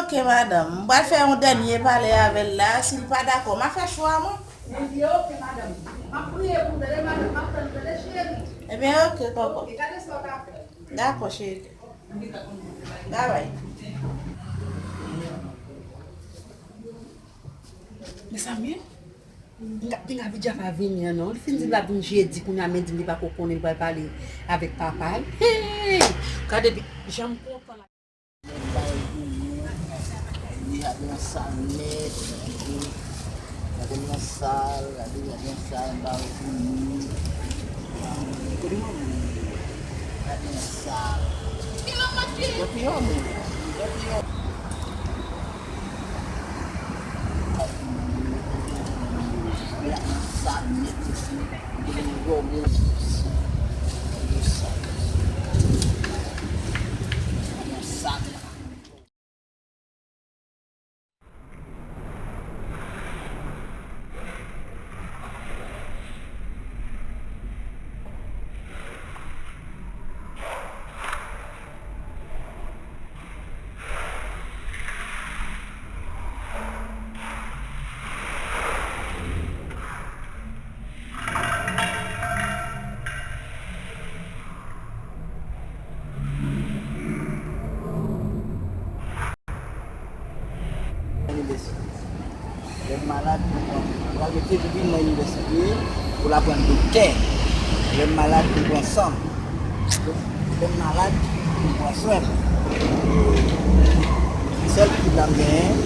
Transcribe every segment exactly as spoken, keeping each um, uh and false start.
Ok, madanm. M pral fè yon dènye pale avè l la. Si l pa dakò, m a fè chwa mwen. Ebyen, ok, madanm. M ap priye pou w, tande, madanm. M ap tann, tande, cheri. Ebyen, ok, kòkò. Ok, gade sa w ka fè. Dakò, cheri. Babay. Mezanmi, m t ap vin Abidjan pa vini an non. Li fin di l ap vin jedi, kounye a men di m li pa ko konnen li pral pale avèk papa l. Hey! Gade jan m kontan la. Li ap nan sal nèt. Gade m nan sal, gade, gade nan sal, m pa wè pou nou. Kote manman m ye? Gade nan sal. Gade yon moun. Gade yon. Li ap nan sal nèt mesye. Gade yon gwo moun. Gade yon sal. Gade yon sal. Lè m malad, m pran, m pral mete vin nan inivèsite pou l aprann doktè. Lè m malad, m pran san. Lè m malad, m pran swen. Se sèl pitit la m genyen.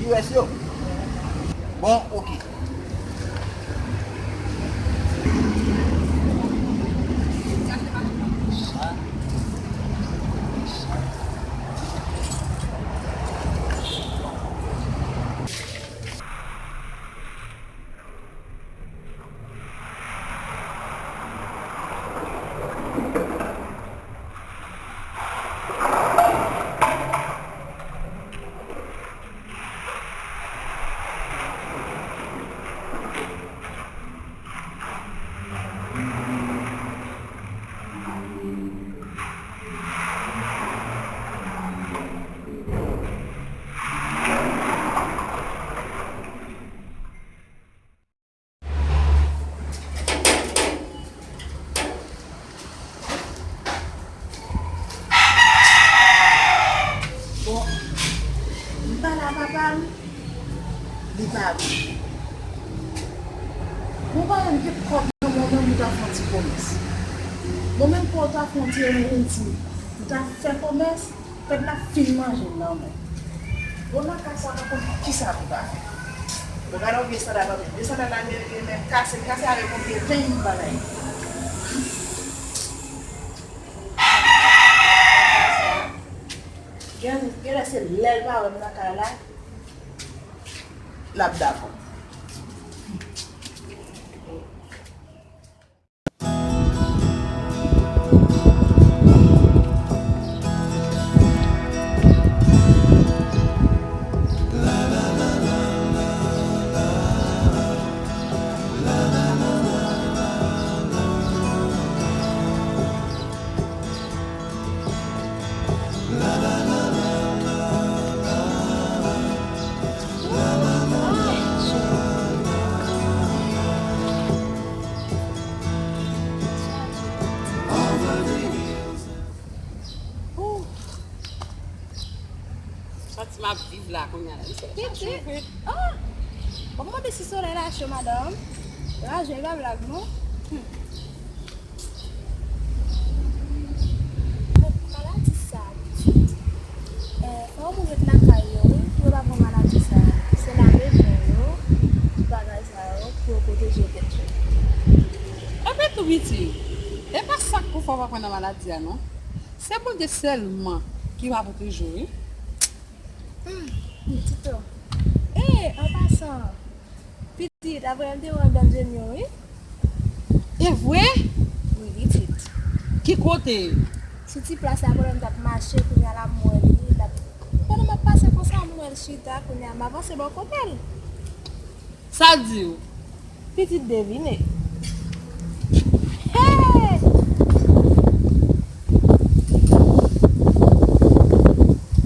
Ki rès yo? Bon, oke. Bon, m pale a papa m, li pa vle. Bon, pa yon kèk kòb nan men w menm pou w ta fè yon ti komès. Bon, menm pou w ta fè yon ti emergency, pou w ta fè komès, pèp la fin manje l nan men. Bon, nan ka sa, pa konn kisa pou ta fè. Bon, gade yon vye sandal anpil. Vye sandal ameriken menm kase, kase avèk yon vye ven bagay. Gen, genlè se lè l pa wè m nan kay la, l ap dakò. Ooh. Santi m ap viv la kounye a la. Pitit. Oh! Ou pa konn si solèy la cho, madanm. Raje pa blag, non. Hmm. Bon, maladi sa, pitit. Eh, fò moun ret lakay yo, wi, pou yo pa pran maladi sa. Se lave men yo, bagay sa yo, pou yo pwoteje tèt yo. Epi tou, pitit, e pa sa k pou fè w pa pran nan maladi a, non. Se Bondye sèlman ki va pwoteje w, wi. Hmm, pitit o. E, an pasan, pitit, apre m te wè bèl je m yo, wi. E vre? Wi, pitit. Ki kote? Sou ti plas la, pandan m t ap mache, kounye a la m wè li, l ap, pandan m ap pase konsa, m wè l chita, kounye a m avanse bò kote l. Sa l di w? Pitit devine. Hey!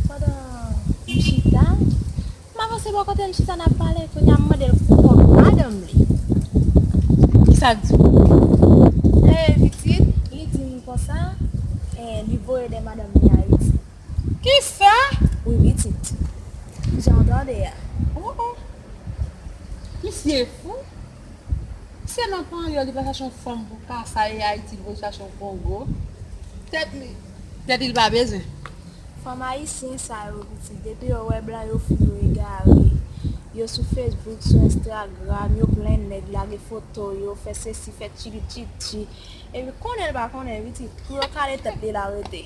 Pandan m chita, m avanse bò kote l chita n ap pale, kounye a m mande l pou kòb madanm li. Kisa l di w? Eh, pitit, li di m konsa, eh, li voye de madanm li Ayiti. Kisa? Wi, pitit. Jan w tande a. Oh, oh. Misye fou. Se nan panyòl li pa chache yon fanm pou kasa e Ayiti, li voye chache yon Kongo. Tèt li, tèt li pa bezwen. Fanm ayisyen sa yo, pitit, depi yo wè blan yo fou, yo egare. Yo sou Facebook, sou Instagram, yo plen nèg, lage foto, yo fè sesi, fè tchiki tchitchi. Epi konnen l pa konnen, pitit, pou yo kale tèt li la rete.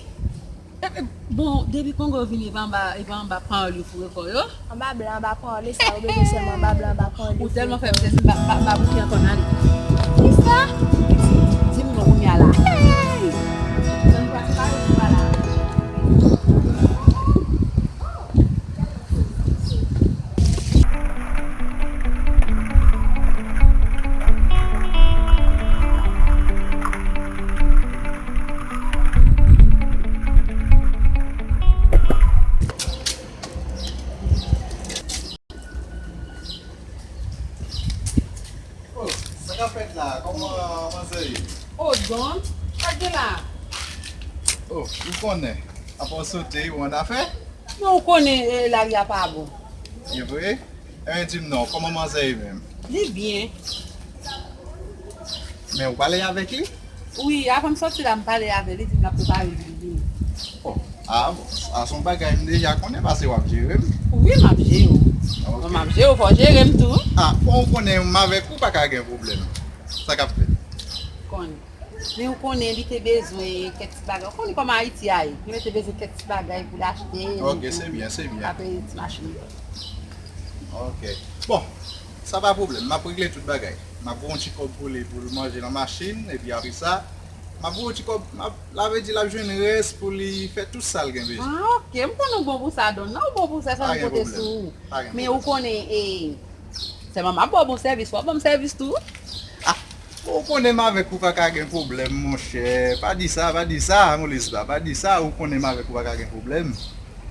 E, e, bon, depi Kongo vini, e pa anba, e pa anba panyòl yo foure kò yo? Anba blan, anba panyòl, e sa yo bezwen sèlman, anba blan, anba panyòl yo foure kò yo. Ou tèlman fè m sezi, m pa, pa, pa bouke ankò nan li. Kisa? Di m non kounye a la. Hey! Nan plas pa yo pou pale avè m. Oh, sa k ap fèt la? Kòman manzè ye? Oh, Don, sa k gen la? Oh, ou konnen, apa w sote, ou annafè? Men ou konnen, eh, lari a pa bon. E vre? Ebyen, di m non, kòman manzè ye menm? Li byen. Men ou pale avèk li? Wi, avan m sòti la, m pale avè li, li di m l ap prepare li pou vini. Oh, ah, bon, sa se yon bagay m deja konnen, paske w ap jere m. Wi, m ap jere w. Ok. Bon, m ap jere w, fò w jere m tou. Ah, bon, ou konnen m avèk ou pa ka gen pwoblèm. Sa k ap fèt? Konnen. Men ou konnen li te bezwen kèk ti bagay. Ou konnen kòman Ayiti a ye. Li te bezwen kèk ti bagay pou l achte. Ok, se byen, se byen. Apre ti machin yo. Ok. Bon, sa pa pwoblèm. M ap regle tout bagay. M ap voye yon ti kòb pou li pou l manje nan machin. Epi apre sa, m ap voye yon ti kòb. M ap, sa vle di l ap jwenn rès pou li fè tout sa l gen bezwen. Ah, ok. M konnen ou bon pou sa, Don. Non, ou bon pou sa, sa nou konte sou ou. Pa gen pwoblèm. Men ou konnen, e, Sèlman m ap ba w bon sèvis, w ap ban m sèvis tou. Ah, ou konnen m avèk ou pa ka gen pwoblèm, monchè. Pa di sa, pa di sa, Molis la, pa di sa, ou konnen m avèk ou pa ka gen pwoblèm.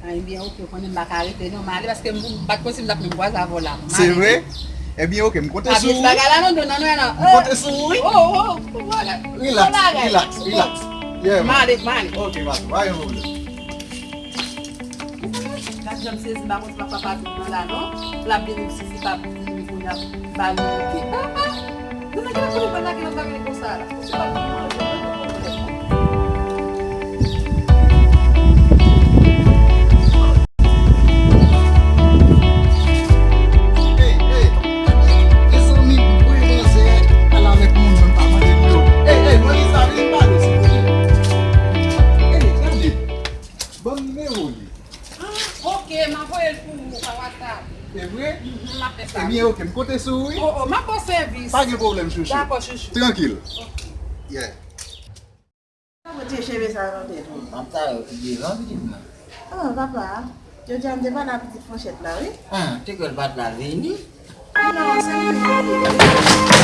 Ah, ebyen, oke, ou konnen m pa ka rete, non, m ale, paske m pa t konn si m t ap menm kwaze avè w la. Se vre? Ebyen, oke, m konte sou ou. Pa vye bagay la, non, non, non, non. M konte sou ou, wi. Oh, oh, oh, oh, bagay. Relax, relax, relax. Yeah, man. M ale, m ale. Oke, pa, pa gen pwoblèm. Gad jan m sezi, m pa konn si m ap papa tout nan la non. L ap vini m sezi pa pou vini kounye a ba l yon bouke. Ah, ah! Nan ki lòt kote pral lage lòt bagay konsa la? Mesye pa vin manje, mwen pou pwoblèm. Ey, ey, mezanmi, voye manzè al avèk moun mwen pa mande pou yo. Ey, ey, Molis la vin pale, silvouplè. Ey, gade. Ban m nimewo li. Ah, oke, m a voye l pou ou pa WhatsApp. Se vre? Mhm, m ap fè sa. Ebyen, oke, m konte sou ou, wi. Oh, oh, m ap ba w sèvis. Pa gen pwoblèm, chouchou. Dakò, chouchou. Trankil. Oke. Yeah. Sa pou tye cheve sa nan tèt ou? M ap ta yo pi devan, pitit mwen. Oh, papa, jodi a m te pale a pitit Fanchèt la, wi. Ah, te kwè l pa t la vini.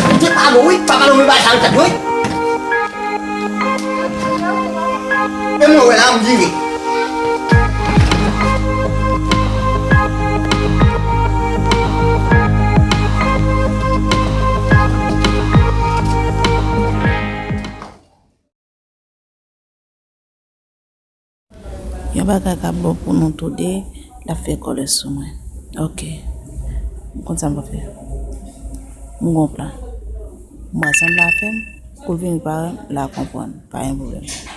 Ou te pale wi, pa pale wi, bay sa nan tèt wi. E mwen wè la, m vire. Yon bagay k ap bon pou nou toude, l ap fè kòlè sou mwen. Oke. M konn sa m ap fè. M gon plan. M wè sa m la fè m, kou l vini parèt, l a konprann. Pa gen pwoblèm.